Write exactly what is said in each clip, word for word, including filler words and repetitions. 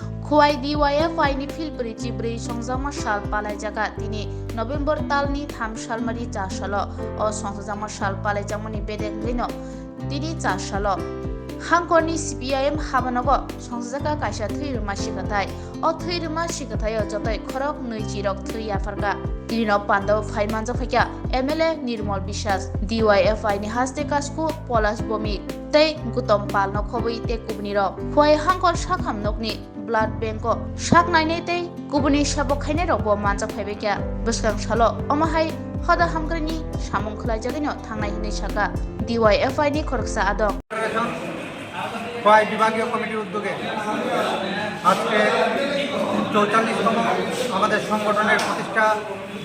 Khowai D Y F I ni Philbri chibrwi songjakma sal palaijaga tini November talni tham salmari cha salo. O songjakma sal palaijakmani bedek wngwino tini cha salo. Hangkorni C P I M habanogo songjakha kaisa thwi rwma sikhathai. O thwi rwma sikhathaio jotoi khorok nwi chirok thwi yapharkha. Tinino pandao phai manjak phaikha M L A Nirmal Biswas, D Y F I ni haste kasku Polash Bomik tei Gutom Palno khobwi tei kubunirok. Khowai hangkor sakham nokni blood bank o sak nainai tei kubuni sabo khainai rokbo manjak phaibaikha. Bwskang salo omo hai hoda hamkrai ni samung khwlaijagwi no thangnai hinwi sakha D Y F I ni khoroksa adong. Khowai বিভাগীয় কমিটির উদ্যোগে আজকে চৌচল্লিশতম আমাদের সংগঠনের প্রতিষ্ঠা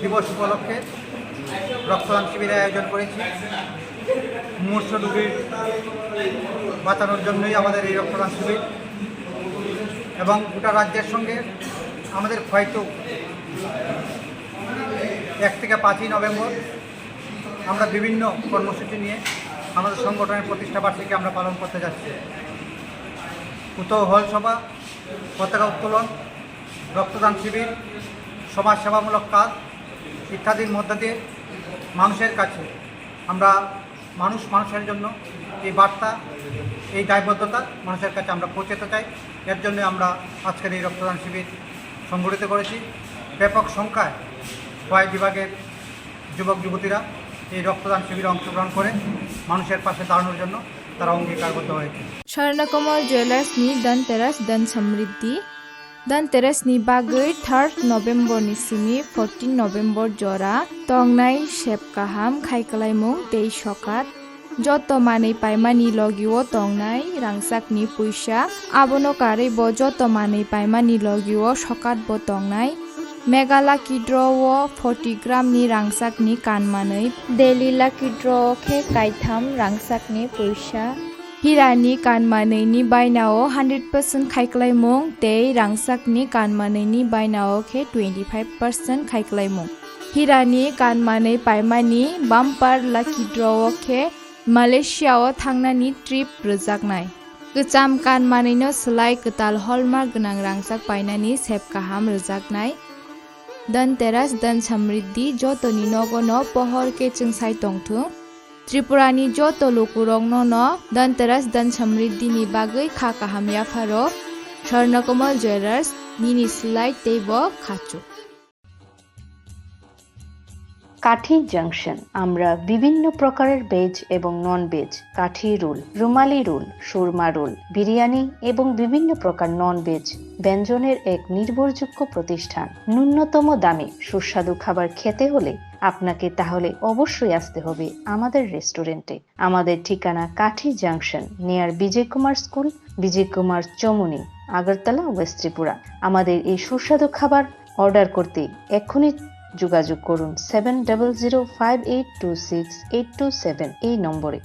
দিবস উপলক্ষে রক্তদান শিবির আয়োজন করেছি। মুমূর্ষু রোগীর বাঁচানোর জন্যই আমাদের এই রক্তদান শিবির এবং গোটা রাজ্যের সঙ্গে আমাদের হয়তো এক থেকে পাঁচই নভেম্বর আমরা বিভিন্ন কর্মসূচি নিয়ে আমাদের সংগঠনের প্রতিষ্ঠা বার্ষিকী আমরা পালন করতে যাচ্ছি। কৌতূহল সভা, পতাকা উত্তোলন, রক্তদান শিবির, সমাজসেবামূলক কাজ ইত্যাদির মধ্য দিয়ে মানুষের কাছে আমরা মানুষ মানুষের জন্য এই বার্তা, এই দায়বদ্ধতা মানুষের কাছে আমরা পৌঁছাতে চাই। এর জন্য আমরা আজকের এই রক্তদান শিবির সংগঠিত করেছি। ব্যাপক সংখ্যায় খোয়াই বিভাগের যুবক যুবতীরা এই রক্তদান শিবিরে অংশগ্রহণ করে মানুষের পাশে দাঁড়ানোর জন্য তারা অঙ্গীকারবদ্ধ হয়েছে। Swarnakomal Jewellers ni Dhanteras Dhan Samriddhi. Dhanteras ni bagwi third November ni simi fourteen November jora tongnai sep kaham khai kwlaimung tei sokat. Joto manwi paimani logio tongnai rangchakni puisa. Abono karwi bo joto manwi paimani logio sokat bo tongnai. Mega Lucky Draw o forty gram ni rangchakni kan manwi. Daily Lucky Draw o khe kaitham rangchakni puisa. Hirani kan manwini bainao hundred percent khaiklaimung tei rangchakni kan manwini bainao khe twenty five percent khaiklaimung. Hirani kan manwi paimani bumper lucky draw o khe Malaysia o thangnani trip rwjaknai. Kwcham kan manwino swlai kwtal hallmark gwnang rangchak painani sep kaham rwjaknai. Dhanteras Dhan Samriddhi jotoni nogono pohor khe chwngsai tongthung. Tripurani joto lukurokno no Dhanteras Dhan Samriddhi ni bagwi kha kaham yapharo. Swarnakomal Jewellers, nini swlai teibo khachuk. কাঠি জাংশন। আমরা বিভিন্ন প্রকারের ভেজ এবং non veg, কাঠি রোল, রুমালি রোল, সুরমা রোল, বিরিয়ানি এবং বিভিন্ন প্রকার non veg ব্যঞ্জনের এক নির্ভরযোগ্য প্রতিষ্ঠান। ন্যূনতম দামে সুস্বাদু খাবার খেতে হলে আপনাকে তাহলে অবশ্যই আসতে হবে আমাদের রেস্টুরেন্টে। আমাদের ঠিকানা কাঠি জাংশন, নিয়ার বিজয় কুমার স্কুল, বিজয় কুমার চমুনি, আগরতলা, ওয়েস্ট ত্রিপুরা। আমাদের এই সুস্বাদু খাবার অর্ডার করতে এক্ষুনি যোগাযোগ করুন seven double zero five eight two six eight two seven এই নম্বরে।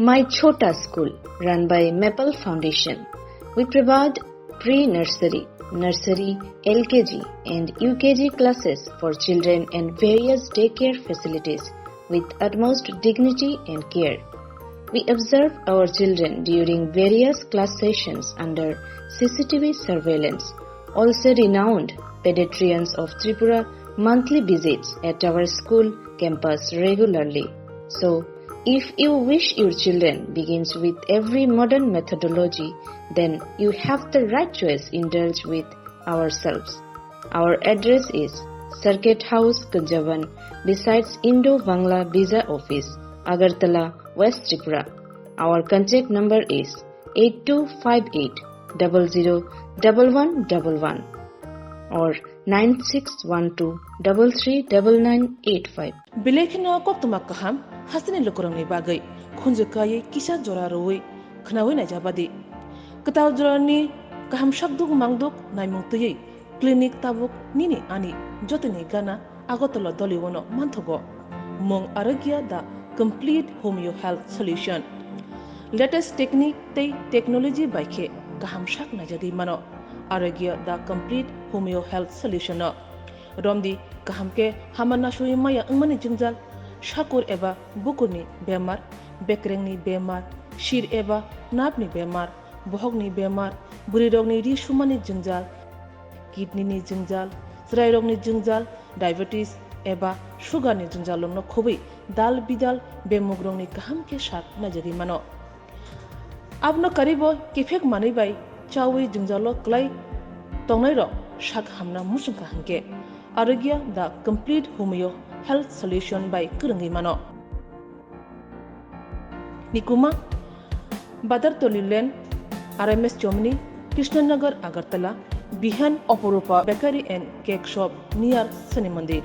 My Chhota School, run by Maple Foundation. We provide pre-nursery, nursery, L K G and U K G classes for children and various daycare facilities with utmost dignity and care. We observe our children during various class sessions under C C T V surveillance, also renowned pediatricians of Tripura monthly visits at our school campus regularly. So, if you wish your children begins with every modern methodology, then you have the right choice. Indulge with ourselves. Our address is Circuit House, Kunjaban, besides Indo-Bangla Visa Office, Agartala, West Tripura. Our contact number is eight two five eight double zero double one double one or nine six one two double three double nine eight five. Belai kheno koktwma kaham hasteni lukurokni bagwi khunju kaiwi kisa jora rwui khwnaui naijabadi. Kwtal jorani kaham sakduk mangduk naimung twiwi clinic tabuk nini ani jotoni gana Agartala Doliono manthogo. Mung Arogya the complete homeo health solution. Latest technique tei technology bai khe kaham sak naijagwi mano. Arogya the complete homeo health solution no. Romdi kaham khe hama nasui maya wngmani jwngjal, sakur eba bukurni bemar, bekrengni bemar, Sir eba nerve ni bemar, bohok ni bemar, bwrwi rok ni ri sumani jwngjal, kidney ni jwngjal, chwrai rok ni jwngjal, diabetes eba sugar ni jwngjal rok no khobwi dal bidal bemuk rok ni kaham khe sak naijagwi mano. Abono karibo kiphek manwi bai chawi jwngjalo kwlai tongnairok sak hamna muchungkha hinkhe Arogya the complete homeo health solution bai kwrwngwi mano. Nikuma, Badartoli Lane, R M S Chomni, Krishnanagar, Agartala, Bihan, Oporupa Bakery and Cake Shop near Shani Mandir.